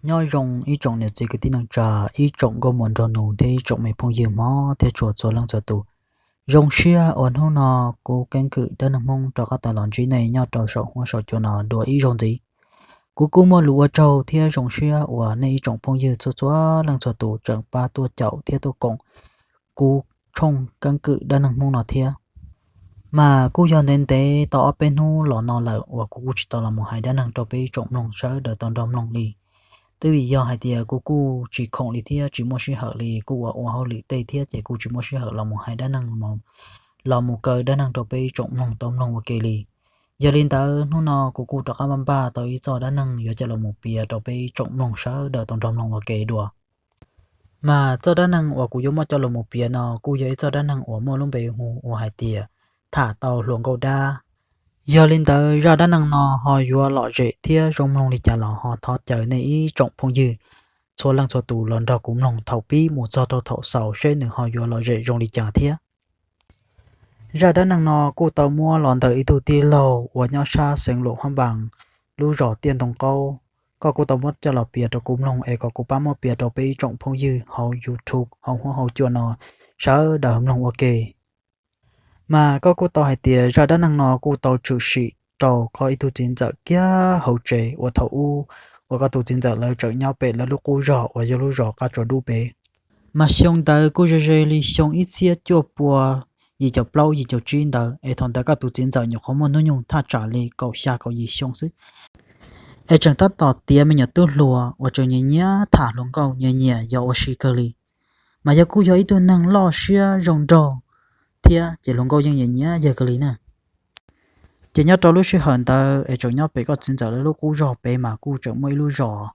Nyob zoo ib tsoom niam txiv kwv tij neej tsa, ib tsoom nkauj muam nraug nus thiab ib tsoom me phooj ywg Hmoob thiab tshua txhua leej txhua tus. Zoo siab uas hnub no kuv Keeb Kwm Dab Neeg Hmoob rov qab tau los ntsib nej nyob rau saum huab saum cua no dua ib zaug ntxiv. Kuv kuj muaj lus ua tsaug thiab zoo siab uas nej ib tsoom phooj ywg txhua txhua leej txhua tus tseem pab tuaj caum thiab tuaj koom kuv tshooj Keeb Kwm Dab Neeg Hmoob no thiab. Mas kuj yog ntev ntev tau ob peb hnub los no lawm uas kuv kuj tsis tau los mus hais dab neeg rau peb ib tsoom mloog sawv daws tau nrog mloog li. Twb vim yog hais tias kuv kuj tsis khoom li thiab tsis muaj sij hawm li, kuj ua ua hauj lwm tej thiab ces kuj tsis muaj sij hawm los mus hais dab neeg, los mus kaw dab neeg rau peb ib tsoom mloog tau mloog ua ke li. Yog li ntawd hnub no kuv kuj rov qab npaj npaj tau ib txoj dab neeg yuav coj los mus piav rau peb ib tsoom mloog sawv daws tau nrog mloog ua ke dua. Mas txoj dab neeg uas kuv yuav muab coj los mus piav no kuj yog ib txoj dab neeg uas muaj lub npe hu ua hais tias tham tau hluas nkauj dab. Yog li ntawd zaj dab neeg no ho yuav lom zem thiab zoo mloog li cas los ho thov caw nej ib tsoom phooj ywg txhua leej txhua tus los nrog kuv mloog thaum pib mus txog rau thaum xaus seb nws ho yuav lom zem zoo li cas thiab. Zaj dab neeg no kuj tau muab los ntawm ib tug tij laug uas nyob sab xeev Luam Phab Npas, lub zos Tiaj Ntoo Qaub. Koj kuj tau muab coj los piav rau kuv mloog es kom kuv pab muab piav rau peb ib tsoom phooj ywg hauv YouTube hauv huab hauv cua no sawv daws mloog ua ke. Mas koj kuj tau hais tias zaj dab neeg no kuj tau tshwm sim rau koj ib tug txiv ntxawm kiag hauv tsev uas thaum ub uas koj tus txiv ntxawm lawv tseem nyob pem lawv lub qub zog uas yog lub zos Qab Tsuas Dub pem. Mas xyoo ntawd kuj ze ze li xyoo ib txhiab cuaj pua yim caum plaub yim caum tsib ntawd es thaum ntawd koj tus txiv ntxawm nyuam qhuav muaj hnub nyoog thaj tsam li kaum xya kaum yim xyoo xwb. Es tseem tab tom tiav me nyuam tub hluas uas tseem nyiam nyiam tham hluas nkauj nyiam nyiam yos ua si kawg li. Mas yog kuj yog ib tug neeg loj siab zoo nraug thiab ces hluas nkauj yeej nyiam nyiam yawg kawg li na. Ces nyob rau lub sij hawm ntawd es tseem nyob pem koj txiv ntxawm lawv lub qub zog pem mas kuj tseem muaj ib lub zos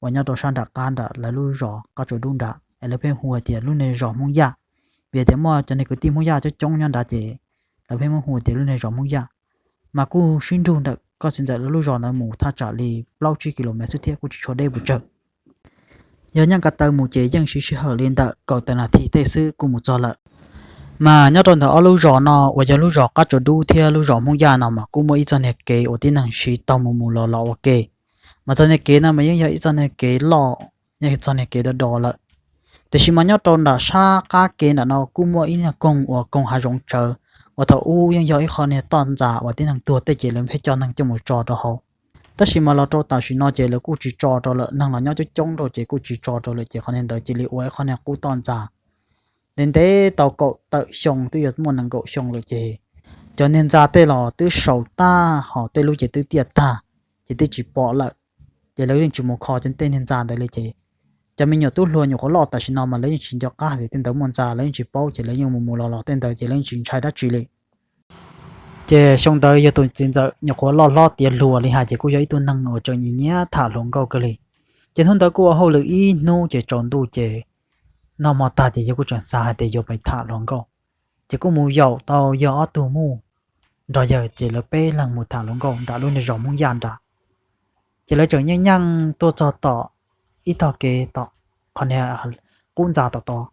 uas nyob rau sab nram qab nram lawv lub zos Qab Tsuas Dub nrad es lawv pheej hu hais tias lub niag zos Hmoob Yaj. Vim tias muaj cov niag kwv tij Hmoob Yaj coob coob nyob nrad ces lawv pheej muab hu tias lub niag zos Hmoob Yaj. Mas kuj sib nrug ntawm koj txiv ntxawm lawv lub zos ntawd mus thaj tsam li plaub tsib kilomev xwb thiab kuj tsis tshua deb pes tsawg. Yog nyob ko taw mus ces yeej siv sij hawm li ntawm kaum tawm nas this tej xwb kuj mus txog lawm. Mas nyob rau ntawm ob lub zos no uas yog lub zos Qab Tsuas Dub thiab lub zos Hmoob Yaj no mas kuj muaj ib txoj niag kev uas tib neeg siv taug mus mus los los ua ke. Mas txoj niag kev no mas yeej yog ib txoj niag kev loj, yeej txoj niag kev do do lawm. Tiam sis mas nyob rau nram sab qab kev nram no kuj muaj ib niag koog uas koog hav zoov tsawv, uas thaum ub yeej yog ib qho niag toj ntxas uas tib neeg tuag tej ces lawv pheej coj neeg coj mus tso rau hauv. Tab sis mas los rau tam sim no ces lawv kuj tsis tso rau lawm, neeg los nyob coob coob rau ces kuj tsis tso rau lawm ces qhov niag ntawd cia li ua ib qho niag qub toj ntxas. Ntev ntev tau kaum tawm xyoo twb yuav muaj nees nkaum xyoo lawm ces cov niag ntxa tej los twb saus tag hos tej lub ces twb tiaj tag, ces twb tsis pom lawm. Ces lawv yeej tsis mus kho cov tej niag ntxa ntawd li ces cov me nyuam tub hluas nyuam qhuav loj tam sim no mas lawv yeej tsis nco qab tias tej ntawd muaj ntxa, lawv yeej tsis paub ces lawv yeej mus mus los los tej ntawd ces lawv yeej tsis ntshai dab tsi li. Ces xyoo ntawd yog tus txiv ntxawm nyuam qhuav loj hlob tiav hluas li hais ces kuj yog ib tug neeg uas tseem nyiam nyiam tham hluas nkauj kawg li. Ces hnub ntawd kuj ua hauj lwm ib hnub ces tsaus ntuj ces noj hmo tag ces yawg kuj tseem xav hais tias yuav pais tham hluas nkauj. Ces kuj mus yaum tau yawg ob tug muj nrog yawg ces lawv peb leeg mus tham hluas nkauj nram lub niag zos Hmoob Yaj nrad. Ces lawv tseem yeej nyeej tuaj txog tom ib tog kev tom qhov niag qub ntxa tom tod.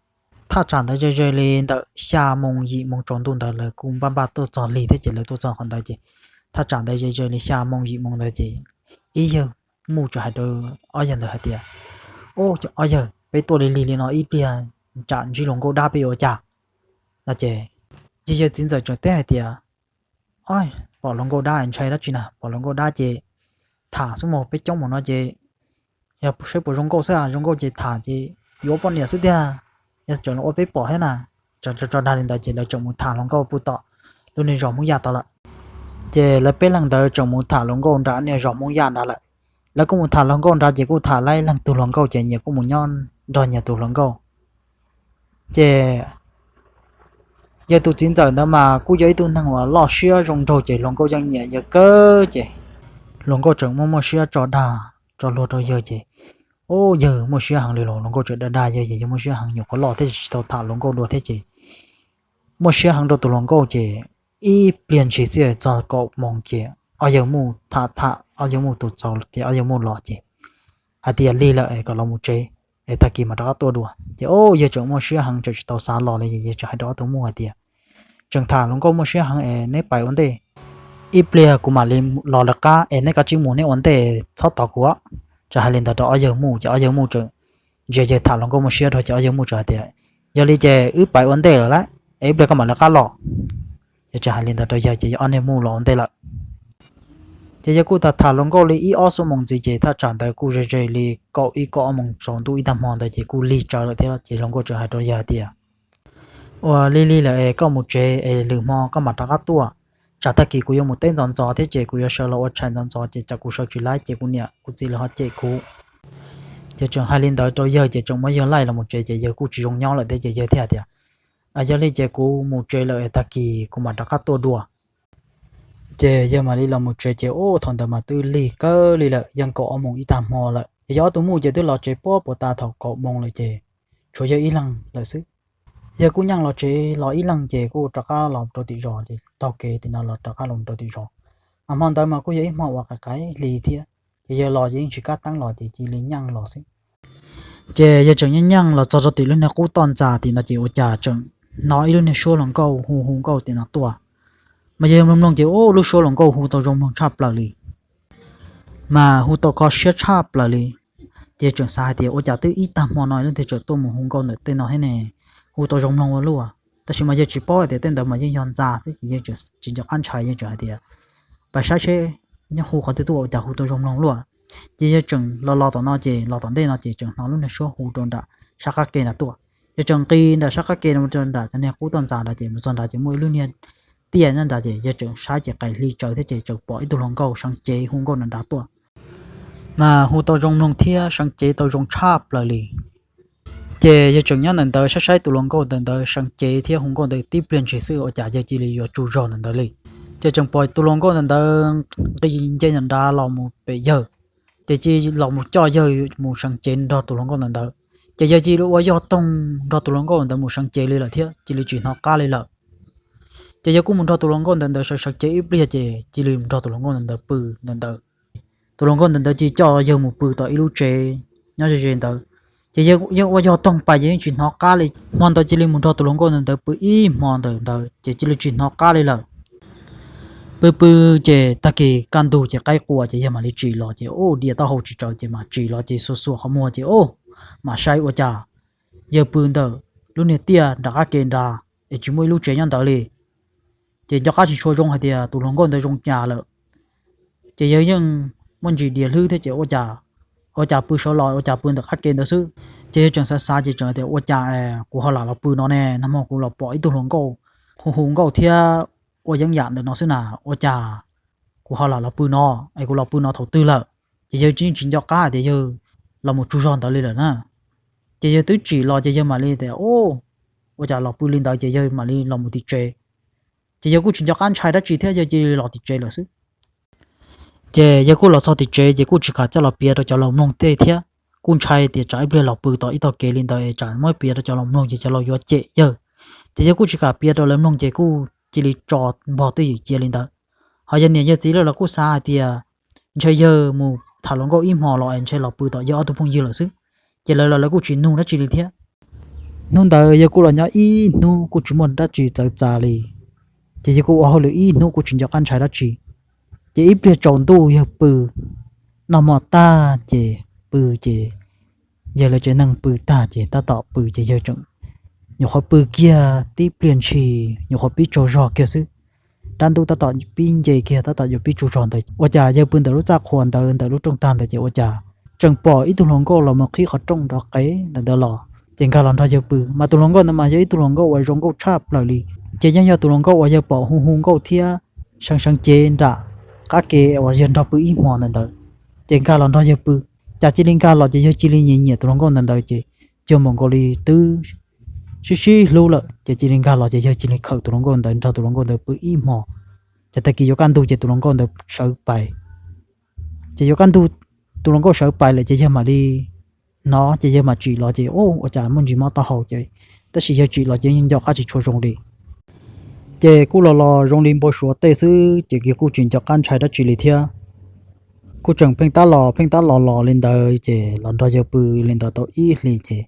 Thaj tsam ntawd ze ze li ntawm xya moo yim moo tsaus ntuj ntawd lawv kuj npaj npaj tuaj txog lig thiab ces lawv tuaj txog qhov ntawd ces thaj tsam ntawd ze ze li xya moo yim moo ntawd ces ib yawg muj txawm hais rau ob yawg ntawd hais tias, Ub, ob yawg, peb tuaj lig lig li no ib pliag tsam ntsib hluas nkauj dab peb yuav ua cas? No ces yawg yawg txiv ntxawm tseem teb hais tias, Ob, pom hluas nkauj dab ntshai dab tsi na, pom hluas nkauj dab ces tham xwb mas peb coob mus no ces yog saib puas zoo nkauj xwb, zoo nkauj ces tham ces yuav poj niam xwb tiag, yog tseem los ua peb pom thiab na. Tso tso dag li ntawd ces lawv tseem mus tham hluas nkauj pw tom lub niag zos Hmoob Yaj tod lawm. Ces lawv peb leeg ntawd tseem mus tham hluas nkauj nram niag zos Hmoob Yaj nrad lawm. Lawv kuj mus tham hluas nkauj nrad ces kuj tham laib leeg tus hluas nkauj ces nyias kuj mus nyob nrog nyias tus hluas nkauj. Ces yawg tus txiv ntxawm ntawd mas kuj yog ib tug neeg uas loj siab zoo nraug ces hluas nkauj yeej nyiam yawg kawg ces hluas nkauj tseem muaj muaj siab tso dag tso luag rau yawg ces, Ub, yawg muaj siab heev li los hluas nkauj tseem dag dag yawg ces yawg muaj siab heev, nyuam qhuav loj thiab tsis tau tham hluas nkauj dua thiab ces muaj siab heev rau tus hluas nkauj ces ib pliag ntshis xwb txog kaum moos ces ob yawg muj tham tham ob yawg muj tus txaus ces ob yawg muj los ces hais tias lig lawm es kom los mus tsev es tag kis mam rov qab tuaj dua. Ces ub, yawg tseem muaj siab heev tseem tsis tau xav los li ces yawg tseem hais rau ob tug muj hais tias, Tseem tham hluas nkauj muaj siab heev es neb pais ua ntej, ib pliag kuv mam li los lawv qab es neb kav tsij mus neb ua ntej txhob tos kuv. Txawm hais li ntawd rau ob yawg muj ces ob yawg muj tseem ntsia yawg tham hluas nkauj muaj siab dhau ces ob yawg muj tseem hais tias, yog li ces wb pais ua ntej lawm lauj, es ib pliag koj mam li qab los. Ces tseem hais li ntawd rau yawg ces yawg ob niag muj los ua ntej lawm. Ces yawg kuj tham tham hluas nkauj li ib ob xuab moos ntxiv ces thaj tsam ntawd kuj ze ze li kaum ib kaum ob moos tsaus ntuj ib tag hmo ntawd ces kuj lig tsawv lawm thiab ces hluas nkauj tseem hais rau yawg hais tias, ua li lig lawm es koj mus tsev es lwm hmo koj mam rov qab tuaj. Tsam tag kis kuv yuav mus teb ntxov ntxov thiab ces kuv yuav sawv los ua tshais ntxov ntxov ces tsam kuv sawv tsis laib ces kuv niam kuv txiv lawv ho cem kuv. Ces tseem hais li ntawd rau yawg ces tseem muab yawg laij los mus tsev ces yawg kuj tsis zoo nyob lawm thiab ces yawg thiaj hais tias, yog li ces kuv mus tsev lawm es tag kis kuv mam rov qab tuaj dua. Ces yawg mam li los mus tsev ces ub thaum ntawd mas twb lig kawg li lawm, yeej kaum ob moos ib tag hmo lawm ces yawg ob tug muj ces twb los tsev puag puas tas thaum kaum moos lawm ces tshuav yawg ib leeg lawm xwb. Yawg kuj nyeej los tsev los ib leeg ces kuj rov qab los rau tim zos ces taug kev tim no los rov qab los rau tim zos. Mas hmo ntawd mas kuj yog ib hmo uas qaim qaim hli thiab ces yawg los yeej tsis kab teeb los ces cia li nyeej los xwb. Ces yawg tseem nyeej nyeej los txog rau tim lub niag qub toj ntxas tim no ces ua cas tseem hnov ib lub niag suab hluas nkauj hu hu nkauj tim no tuaj. Mas yawg mloog mloog ces ub lub suab hluas nkauj hu tau zoo mloog tshaj plaws li, mas hu tau kho siab tshaj plaws li. Ces yawg tseem xav hais tias ua cas twb ib tag hmo no leej twg tseem tuaj mus hu nkauj ntawm tej no thiab ne, hu tau zoo mloog ua luaj. Tab sis mas yawg tsis paub hais tias tej ntawd mas yeej yog ntxa thiab ces yawg tseem tsis nco qab ntshai, yawg tseem hais tias, pais saib seb nyob hu qhov twg tuaj ua cas hu tau zoo mloog luaj. Ces yawg tseem los los tom no ces los tom ntej no ces tseem hnov lub niag suab hu rau nram sab qab ke nrad tuaj. Yawg tseem nqis nram sab qab ke rau nram cov niag qub toj ntxas nrad ces mus txog nrad ces muaj ib lub niag tiaj nyob nrad ces yawg tseem saib ces qaim hli tsawv thiab ces tseem pom ib tug hluas nkauj seev cev hu nkauj nram nrad tuaj, mas hu tau zoo mloog thiab seev cev tau zoo tshaj plaws li. Ces yawg tseem nyob ntawm ntawd saib saib tus hluas nkauj ntawm ntawd seev cev thiab hu nkauj ntawd tib pliag ntshis xwb ua cas yawg cia li yuav tsaug zog ntawm ntawd li. Ces tseem pom tus hluas nkauj ntawm ntawd nqis nce nram nrad los mus pem yawg, ces cia los mus coj yawg mus seev cev nrog tus hluas nkauj ntawm ntawd. Ces yawg cia li ua yog toog nrog tus hluas nkauj ntawd mus seev cev li lawm thiab cia li tsis hnov qab li lawm. Ces yawg kuj mus nrog tus hluas nkauj ntawm ntawd sawv sawv cev ib pliag ces cia li nrog tus hluas nkauj ntawm ntawd pw ntawm ntawd. Tus hluas nkauj ntawm ntawd cia li coj yawg mus pw tom ib lub tsev nyob ze ze ntawd. Ces yawg yeej ua yog toog pais ces yeej tsis hnov qab li. Hmo ntawd cia li mus nrog tus hluas nkauj ntawm ntawd pw ib hmo ntawm ntawd ces cia li tsis hnov qab li lawm. Pw pw ces tag kis kaj ntug ces qaib qua ces yawg mam li tsim los ces ub diav taub hau tsis tsaws ces mam tsim los ces xuas xuas qhov muag ces ub, mam saib ua cas yawg pw ntawm lub niag tiaj nram qab ke nrad es tsis muaj ib lub tsev nyob ntawd li. Ces nco qab tsis tshua zoo hais tias tus hluas nkauj ntawd zoo cas lawm. Ces yawg yeej muaj ntsis dias hlwb thiab ces ua cas, ua cas pw sawv los ua cas pw ntawm qab ke ntawd xwb. Ces yawg tseem xav xav ces tseem tias ua cas kuv ho lam los pw no ne, nag hmo kuv los pom ib tug hluas nkauj hu hu nkauj thiab ua yeeb yam ntawm no xwb na, ua cas kuv ho lam los pw no, es kuv los pw no thaum twg lawm. Ces yawg tsis, tsis nco qab hais tias yawg los mus tsaug zog ntawd li lawm na. Ces yawg twb tsim los ces yawg mam li tias, ua cas los pw li ntawd ces yawg mam li los mus tim tsev. Ces yawg kuj tsis nco qab ntshai dab tsi thiab yawg cia li los tim tsev lawm xwb. Ces yawg kuj los txog tim tsev ces kuj tsis kam coj los piav rau cov laus mloog tej thiab, kuj ntshai tias tsam ib pliag los pw tom ib tog kev li ntawd es tsam muab piav rau cov laus mloog ces cov laus yuav cem yawg. Ces yawg kuj tsis kam piav rau lawv mloog ces kuj cia li tso npog twj ywm cia li ntawd. Ho yawg niam yawg txiv lawv los kuj xav hais tias ntshe yawg mus tham hluas nkauj ib hmo los es ntshe los pw tom yawg ob tug phooj ywg lawm xwb. Ces lawv los lawv kuj tsis nug dab tsi li thiab. Hnub ntawd yawg kuj los nyob ib hnub kuj tsis muaj dab tsi txawv txav li. Ces yawg kuj ua hauj lwm ib hnub kuj tsis nco qab ntshai dab tsi. Ces ib pliag tsaus ntuj yawg pw, noj hmo tag ces pw ces yawg lawv tsev neeg pw tag ces tab tom pw ces yawg tseem nyuam qhuav pw kiag tib pliag ntshis nyuam qhuav pib tsaug zog kiag xwb. Rab ntuj tab tom pib nce kiag tab tom yuav pib tsaug zog ntawd ua cas yawg pw ntawm lub txaj qhua ntawd ntawm lub rooj tag ntawd ces ua cas tseem pom ib tug hluas nkauj los mus qhib qhov rooj nrov qev ntawm ntawd los ces nkag los nrog yawg pw. Mas tus hluas nkauj ntawd mas yog ib tug hluas nkauj uas zoo nkauj tshaj plaws li, ces yeej yog tus hluas nkauj uas yawg pom hu hu nkauj thiab seev seev cev nram qab ke uas yawg nrog pw ib hmo ntawd ntawd. Ces nkag los nrog yawg pw, cas cia li nkag los ces yawg cia li nyiam nyiam tus hluas nkauj ntawd ntawd ces cuag npaum nkaus li twb sib sib hlub lawm ces cia li nkag los ces yawg cia li khawm tus hluas nkauj ntawd nrog tus hluas nkauj ntawd pw ib hmo. Ces tag kis yuav kaj ntug ces tus hluas nkauj ntawd sawv pais. Ces yuav kaj ntug tus hluas nkauj sawv pais lawm ces yawg mam li hnov ces yawg mam tsim los ces ua cas muaj ntsis mob taub hau ces, tab sis yawg tsim los ces yeej nco qab tsis tshua zoo li. Ces kuj los los zoo li npau suav tej xwb ces yawg kuj tsis nco qab ntshai dab tsi li thiab. Kuj tseem pheej tab los pheej tab los los li ntawd ces los nrog yawg pw li ntawd tau ib hlis ces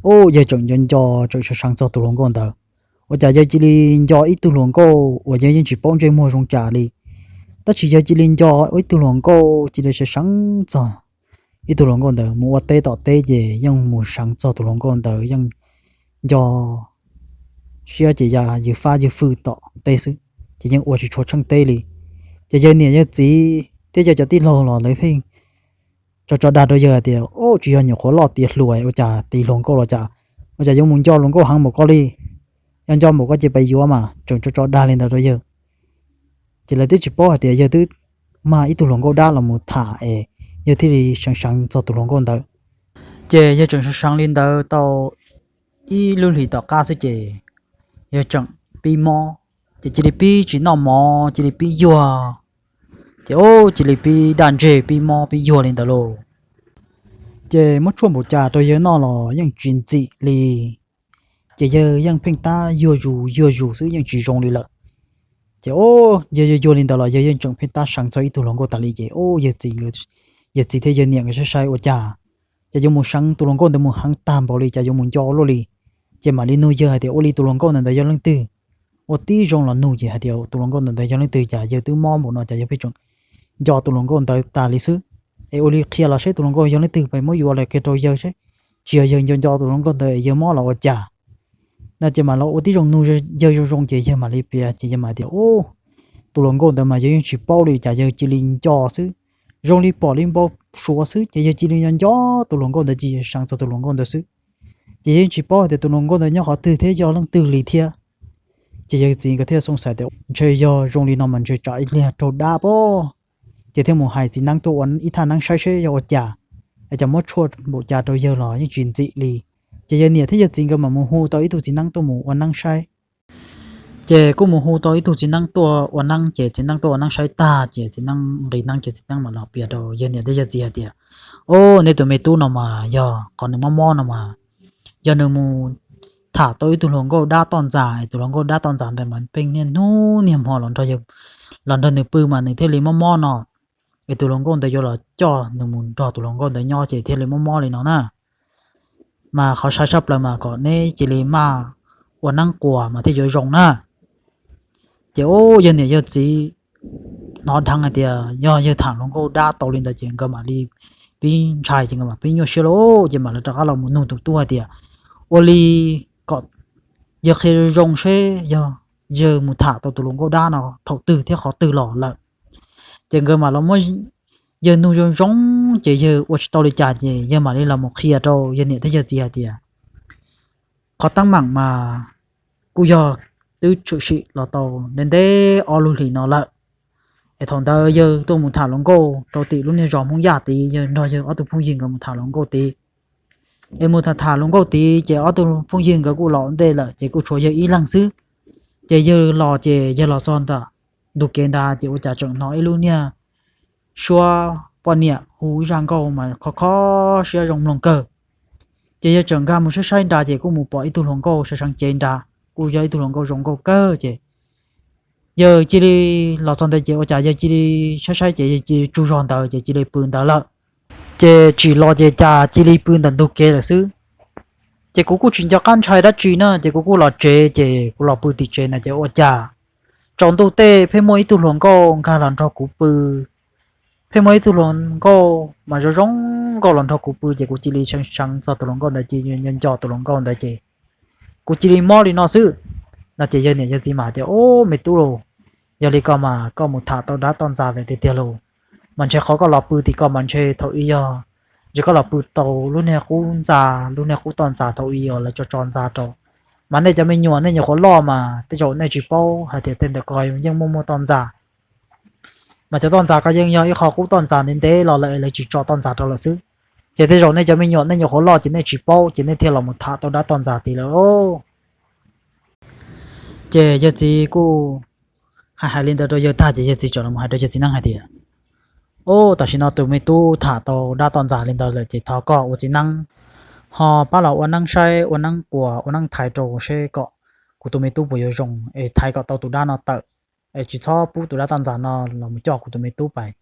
ub yawg tseem nco nco tseem sawv seev txog tus hluas nkauj ntawd. Ua cas yawg cia li nco ib tug hluas nkauj uas yawg yeej tsis paub ntsej muag zoo cas li, tab sis yawg cia li nco ib tug hluas nkauj cia li sawv seev txog ib tug hluas nkauj ntawd mus ua teb tom teb ces yeej mus seev txog tus hluas nkauj ntawd yeej nco siab ces ya ywj fab ywj fwj tom teb xwb, ces yeej ua tsis tshua tsheej teb li. Ces yawg niam yawg txiv thiab yawg cov tij laug los lawv pheej tso tso dag rau yawg hais tias, Ub, tsis yog nyuam qhuav loj tiav hluas ua cas tiv hluas nkauj los cas, ua cas yuav mus nco hluas nkauj heev npaum ko li? Yog nco npaum ko ces pes yuav mas, tseem tso tso dag li ntawd rau yawg. Ces lawv twb tsis paub hais tias yawg twb mag ib tug hluas nkauj dab los mus tham es yawg thiaj li seev seev txog tus hluas nkauj ntawd. Ces yawg tseem seev seev li ntawd tau ib lub hlis tom qab xwb ces yawg tseem pib mob, ces cia li pib tsis noj mov, cia li pib yuag, ces ub, cia li pib daj ntseg, pib mob pib yuag li ntawd lauj. Ces muab tshuaj npaum cas rau yawg noj los yeej tsis ntxim li, ces yawg yeej pheej tab yuag zus yuag zus xwb, yeej tsis zoo li lawm. Ces ub, yawg yuag yuag li ntawd los yawg yeej tseem pheej tab seev txog ib tug hluas nkauj tas li. Ces ub, yawg txiv, yawg txiv thiab yawg niam nkawd saib saib ua cas, ces yuav mus seev tus hluas nkauj ntawd mus heev tag npaum li cas yuav mus nco luaj li. Ces mam li nug yawg hais tias, Ua li tus hluas nkauj ntawd ntawd yog leej twg? Ua tib zoo los nug ces hais tias, Tus hluas nkauj ntawd ntawd yog leej twg? Cas yawg twb mob npaum no cas yawg pheej tseem nco tus hluas nkauj ntawd tas li xwb? Es ua li qhia los seb tus hluas nkauj yog leej twg, peb muab yuav los qhia rau yawg seb, tsis yog yawg nco nco tus hluas nkauj ntawd es yawg mob los ua cas no. Ces mam los ua tib zoo nug yawg zoo zoo ces yawg mam li piav, ces yawg mam tias, Ub, tus hluas nkauj ntawd mas yawg yeej tsis paub li, cas yawg cia li nco xwb, zoo li pom li npau suav xwb, ces yawg cia li nco nco tus hluas nkauj ntawd, cia li seev txog tus hluas nkauj ntawd xwb. Ces yawg yeej tsis paub hais tias tus hluas nkauj ntawd nyob qhov twg thiab yog leej twg li thiab. Ces yawg txiv nkawd thiaj xoo xais tias, Ntshe yog zoo li no mas ntshe tsam ib pliag raug dab pob. Ces thiaj mus hais txiv neeb tuaj ua ib thaj neeb saib seb yog ua cas, es cas muab tshuaj npaum cas rau yawg los yeej tsis ntxim li. Ces yawg niam thiab yawg txiv nkawd mam mus hu tau ib tug txiv neeb tuaj mus ua neeb saib. Ces kuj mus hu tau ib tug txiv neeb tuaj ua neeb, ces txiv neeb tuaj ua neeb saib tag ces txiv neeb nqis neeb ces txiv neeb mam los piav rau yawg niam thiab yawg txiv hais tias, Ub, nej tus me tub no mas yog qhov nws mob mob no mas yog nws mus tham tau ib tug hluas nkauj dab toj ntxas, es tus hluas nkauj dab toj ntxas ntawd mas pheej niaj hnub niaj hmo los nrog nws pw mas nws thiaj li mob mob no. Es tus hluas nkauj ntawd yuav los coj nws mus nrog tus hluas nkauj ntawd nyob ces thiaj li mob mob li no na. Mas qhov sai tshaj plaws mas kom neb cia li maj ua neeb quas mas thiaj yuav zoo na. Ces ub, yawg niam yawg txiv hnov dheev hais tias yog yawg tham hluas nkauj dab tau li ntawd ces nkawd mam li pib ntshai, ces nkawd mam pib nyuaj siab lauj. Ces mam li rov qab los mus nug tus tub hais tias, Ua li kom yawg qhia zoo zoo seb yog yawg mus tham tau tus hluas nkauj dab no thaum twg thiab qhov twg los lawm. Ces nkawd mam los muab yawg nug zoo zoo, ces yawg ua tsis tau li cas ces yawg mam li los mus qhia rau yawg niam thiab yawg txiv hais tias, Qhov teeb meem mas kuj yog twb tshwm sim los tau ntev ntev ob lub hlis no lawm. Es thaum ntawd yawg tuaj mus tham hluas nkauj rau tim lub niag zos Hmoob Yaj tid, yawg nrog yawg ob tug phooj ywg nkawd mus tham hluas nkauj tid. Es mus tham tham hluas nkauj tid ces ob tug phooj ywg nkawd kuj los ua ntej lawm ces kuj tshuav yawg ib leeg xwb. Ces yawg los ces yawg los txog ntawm ntug kev nrad ces ua cas tseem hnov ib lub niag suab poj niam hu ib zaj nkauj mas kho kho siab zoo mloog kawg. Ces yawg tseem nkag mus saib saib nrad ces kuj mus pom ib tug hluas nkauj sawv seev cev nrad, kuj yog ib tug hluas nkauj zoo nkauj kawg ces yawg cia li los txog ntawd ces ua cas yawg cia li saib saib ces yawg cia li tsaug zog ntawd ces cia li pw ntawd lawm. Ces tsim los ces cas cia li pw ntawm ntug kev lawm xwb. Ces kuv kuj tsis nco qab ntshai dab tsi na ces kuv kuj los tsev ces kuv los pw tim tsev na ces ua cas tsaus ntuj tej pheej muaj ib tug hluas nkauj nkag los nrog kuv pw. Pheej muaj ib tug hluas nkauj mas zoo zoo nkauj los nrog kuv pw ces kuv cia li seev seev txog tus hluas nkauj ntawd ces nco nco tus hluas nkauj ntawd ces kuv cia li mob li no xwb. No ces yawg niam yawg txiv mas tias, Ub, me tub lauj, yog li koj mas koj mus tham tau dab toj ntxas lawm tiag tiag lauj. Mas ntshe qhov koj los pw tim ko mas ntshe thaum ub yog, ntshe koj los pw tau lub niag qub ntxa, lub niag qub toj ntxas thaum ub uas lawv tso tso ntxa rau. Mas nej cov me nyuam nej nyuam qhuav loj mas tej zaum nej tsis paub hais tias tej ntawm ko yeej muaj muaj toj ntxas. Mas cov toj ntxas ko yeej yog ib qho qub toj ntxas ntev ntev los lawm es lawv tsis tso toj ntxas rau lawm xwb. Ces tej zaum nej cov me nyuam nej nyuam qhuav loj ces nej tsis paub ces nej thiaj los mus tham tau dab toj ntxas tid lawm. Ces yawg txiv kuj hais hais li ntawd rau yawg tag ces yawg txiv txawm los hais rau yawg txiv neeb hais tias, Ub, tam sim no tus me tub tham tau dab toj ntxas li ntawd lawm ces thov koj ua txiv neeb ho pab los ua neeb saib, ua neeb quas, ua neeb thaiv rau seb kom kuv tus me tub puas yuav zoo es thaiv kom tau tus dab no tawm, es tsis txhob pub tus dab toj ntxas no los mus coj kuv tus me tub pais.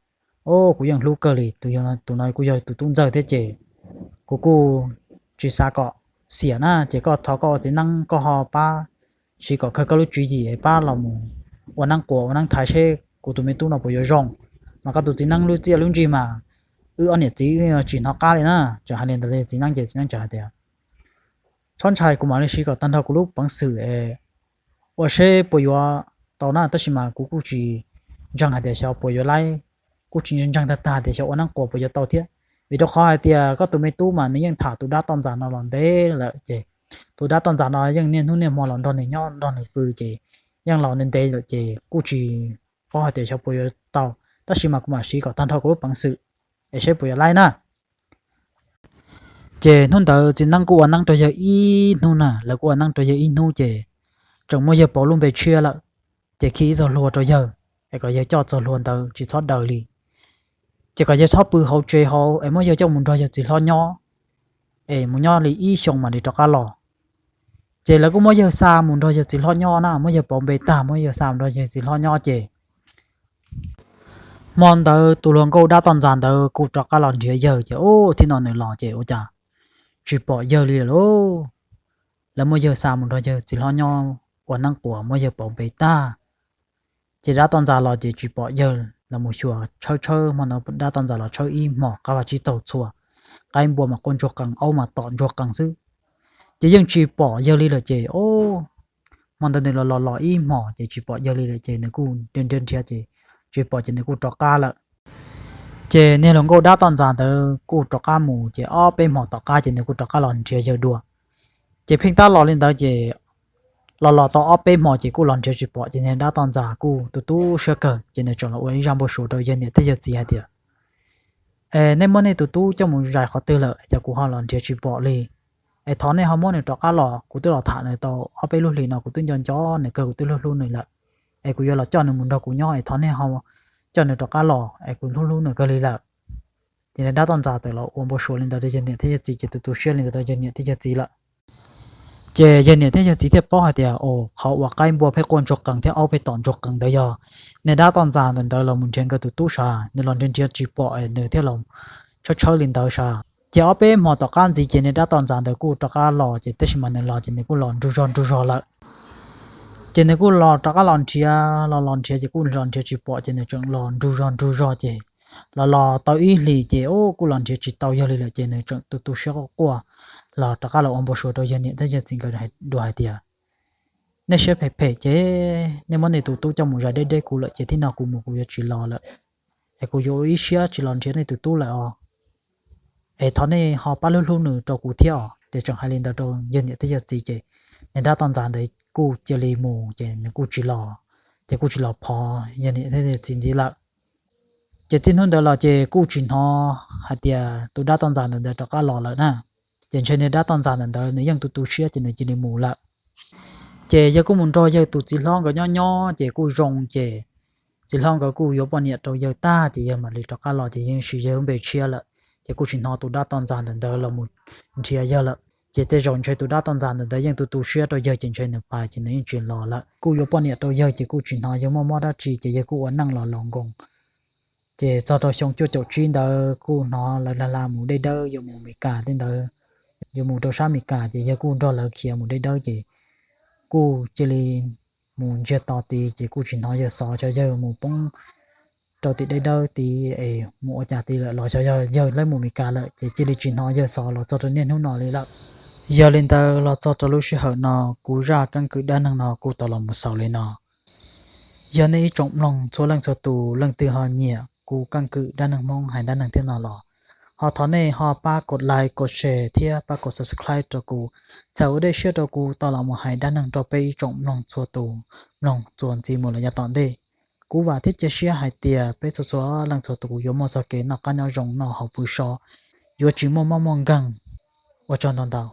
Ub, kuv yeej hlub kawg li, tus no kuj yog tus tub ntxawg thiab ces kuv kuj tsis xav kom xiam na, ces koj thov koj ua txiv neeb koj ho pab siv kom kawg koj lub tswv yim pab los mus ua neeb quas ua neeb thaiv seb kuv tus me tub no puas yuav zoo. Mas koj tus txiv neeb lub txiaj lub ntsig mas wb ob niam txiv tsis hnov qab li na. Tseem hais li ntawd li txiv neeb ces txiv neeb tseem hais tias, txhob ntshai, kuv mam li siv kom tag nrho kuv lub peev xwm es ua seb puas yuav tau na, tab sis mas kuv kuj tsis ntseeg hais tias xyov puas yuav laib, kuj tsis ntseeg tag tag tias xyov ua neeb quas puas yuav tau thiab. Vim rau qhov hais tias koj tus me tub mas nws yeej tham tus dab toj ntxas no los ntev lawm ces tus dab toj ntxas no yeej niaj hnub niaj hmo los nrog nws nyob nrog nws pw ces yeej los ntev ntev lawm ces kuj tsis paub hais tias xyov puas yuav tau, tab sis mas kuv mam siv kom tag nrho kuv lub peev xwm es saib puas yuav laib na. Ces hnub ntawd txiv neeb kuj ua neeb rau yawg ib hnub na, lawv kuj ua neeb rau yawg ib hnub ces tseem muaj yawg pauv lub npe tshiab lawm, ces khi ib txoj hlua rau yawg es kom yawg coj txoj hlua ntawd tsis txhob daws li, ces kom yawg txhob pw hauv tsev hauv es muab yawg coj mus nrog yawg txiv hlob nyob, es mus nyob li ib xyoos mam li rov qab los. Ces lawv kuj muab yawg xa mus nrog yawg txiv hlob nyob na, muab yawg pauv npe tag muab yawg xa mus nrog yawg txiv hlob nyob ces hmo ntawd tus hluas nkauj dab toj ntxas ntawd kuj rov qab los nrhiav yawg ces ub, thib no nws los ces ua cas tsis pom yawg li lawm lauj. Lawv muab yawg xa mus nrog yawg txiv hlob nyob ua neeb quas muab yawg pauv npe tag. Ces dab toj ntxas los ces tsis pom yawg los mus xyuas tshawb tshawb, hmo no dab toj ntxas los tshawb ib hmos qab vaj tsib taug txhua, qaib npua mas quaj ntsuag qees, aub mas tom ntsuag qees xwb, ces yeej tsis pom yawg li lawm ces o, hmo ntawd nws los los los ib hmos ces tsis pom yawg li lawm ces nws kuj nrhiav nrhiav nrhiav ces tsis pom ces nws kuj rov qab lawm. Ces niag hluas nkauj dab toj ntxas ntawd kuj rov qab mus ces ob peb hmos tom qab ces nws kuj rov qab los nrhiav yawg dua. Ces pheej tab los li ntawd ces los los tau ob peb hmos ces kuj los nrhiav tsis pom ces niag dab toj ntxas kuj tu tu siab kawg ces nws tseem los ua ib zaj npau suav rau yawg niam thiab yawg txiv hais tias, es nej muab nej tus tub coj mus zais qhov twg lawm es cas kuv ho los nrhiav tsis pom li? Es thov nej ho muab nws rov qab los, kuv twb los tham nws tau ob peb lub hlis no kuv twb nco nco nws kawg, kuv twb hlub hlub nws lawm, es kuv yuav los coj nws mus nrog kuv nyob es thov nej ho coj nws rov qab los es kuv hlub hlub nws kawg li lawm. Ces niag dab toj ntxas tawm los ua npau suav li ntawd rau yawg niam thiab yawg txiv ces tu tu siab li ntawd rau yawg niam thiab yawg txiv lawm. Ces yawg niam thiab yawg txiv thiaj paub hais tias o, qhov uas qaib npua pheej quaj ntsuag qees thiab aub pheej tom ntsuag qees ntawd yog niag dab toj ntxas ntawm ntawd los mus nrhiav nkawd tus tub sav, nws los nrhiav nrhiav tsis pom es nws thiaj los tshawb tshawb li ntawd sav. Ces ob peb hmos tom qab ntxiv ces niag dab toj ntxas ntawd kuj rov qab los ces tab sis mas nws los ces nws kuj los nrug zog nrug zog lawm. Ces nws kuj los rov qab los nrhiav los los nrhiav ces kuj los nrhiav tsis pom ces nws tseem los nrug zog nrug zog ces los los tau ib hlis ces ub kuj los nrhiav tsis tau yawg li lawm ces nws tseem tu tu siab quaj quaj los rov qab los ua npau suav rau yawg niam thiab yawg txiv nkawd dua hais tias, nej siab phem phem ces nej muab nej tus tub coj mus zais deb deb kuv lawm ces thib no kuv mus kuv yuav tsis los lawm, es kuv yuav ua ib siab tsis los nrhiav nej tus tub lawm os. Es thov nej ho pab hlub hlub nws rau kuv thiab os. Ces tseem hais li ntawd rau yawg niam thiab yawg txiv ces niag dab toj ntxas ntawd kuj cia li mus ces nws kuj tsis los, ces kuj tsis los phov yawg niam thiab yawg txiv ntxiv lawm. Ces txij hnub ntawd los ces kuj tsis hnov hais tias tus dab toj ntxas ntawm ntawd rov qab los lawm na. Ces ntshe niag dab toj ntxas ntawm ntawd nws yeej tu tu siab ces nws cia li mus lawm. Ces yawg kuj mus nrog yawg tus txiv hlob nkawd nyob nyob ces kuj zoo ces txiv hlob nkawd kuj yuav poj niam rau yawg tag ces yawg mam li rov qab los ces yeej siv yawg lub npe tshiab lawm. Ces kuj tsis hnov tus dab toj ntxas ntawm ntawd los mus nrhiav yawg lawm. Ces tej zaum ntshe tus dab toj ntxas ntawm ntawd yeej tu tu siab rau yawg ces ntshe nws pais ces nws yeej tsis los lawm. Kuj yuav poj niam rau yawg ces kuj tsis hnov yawg muaj mob dab tsi ces yawg kuj ua neej los laus nkoos. Ces txog rau xyoo cuaj caum tsib ntawd kuj hnov lawv hla hla mus dej dawb yuav mus Meskas tej ntawd, yuav mus rau sab Meskas ces yawg kuj nrog lawv khiav mus dej dawb ces kuj cia li mus ntsiag to tid ces kuj tsis hnov yawg xov xyov yawg mus poob rau tim dej dawb tid es mus ua cas tid lawm los xyov yog yawg lawv mus Meskas lawm ces cia li tsis hnov yawg xov los txog rau niaj hnub no li lawm. Yog li ntawd los txog rau lub sij hawm no kuv zaj keeb kwm dab neeg no kuj tau los mus xaus li no. Yog nej ib tsoom mloog txhua leej txhua tus leej twg ho nyiam kuv keeb kwm dab neeg Hmoob hais dab neeg thiab no los ho thov nej ho pab kos like kos share thiab pab kos subscribe rau kuv, txhawm ua dej siab rau kuv tau los mus hais dab neeg rau peb ib tsoom mloog txhua tus mloog txuas ntxiv mus los yav tom ntej. Kuv vam thiab cia siab hais tias peb txhua txhua leej txhua tus yuav muaj txoj kev noj qab nyob zoo noj haus pw so, yuav tsis muaj mob muaj nkeeg. Ua tsaug ntau ntau.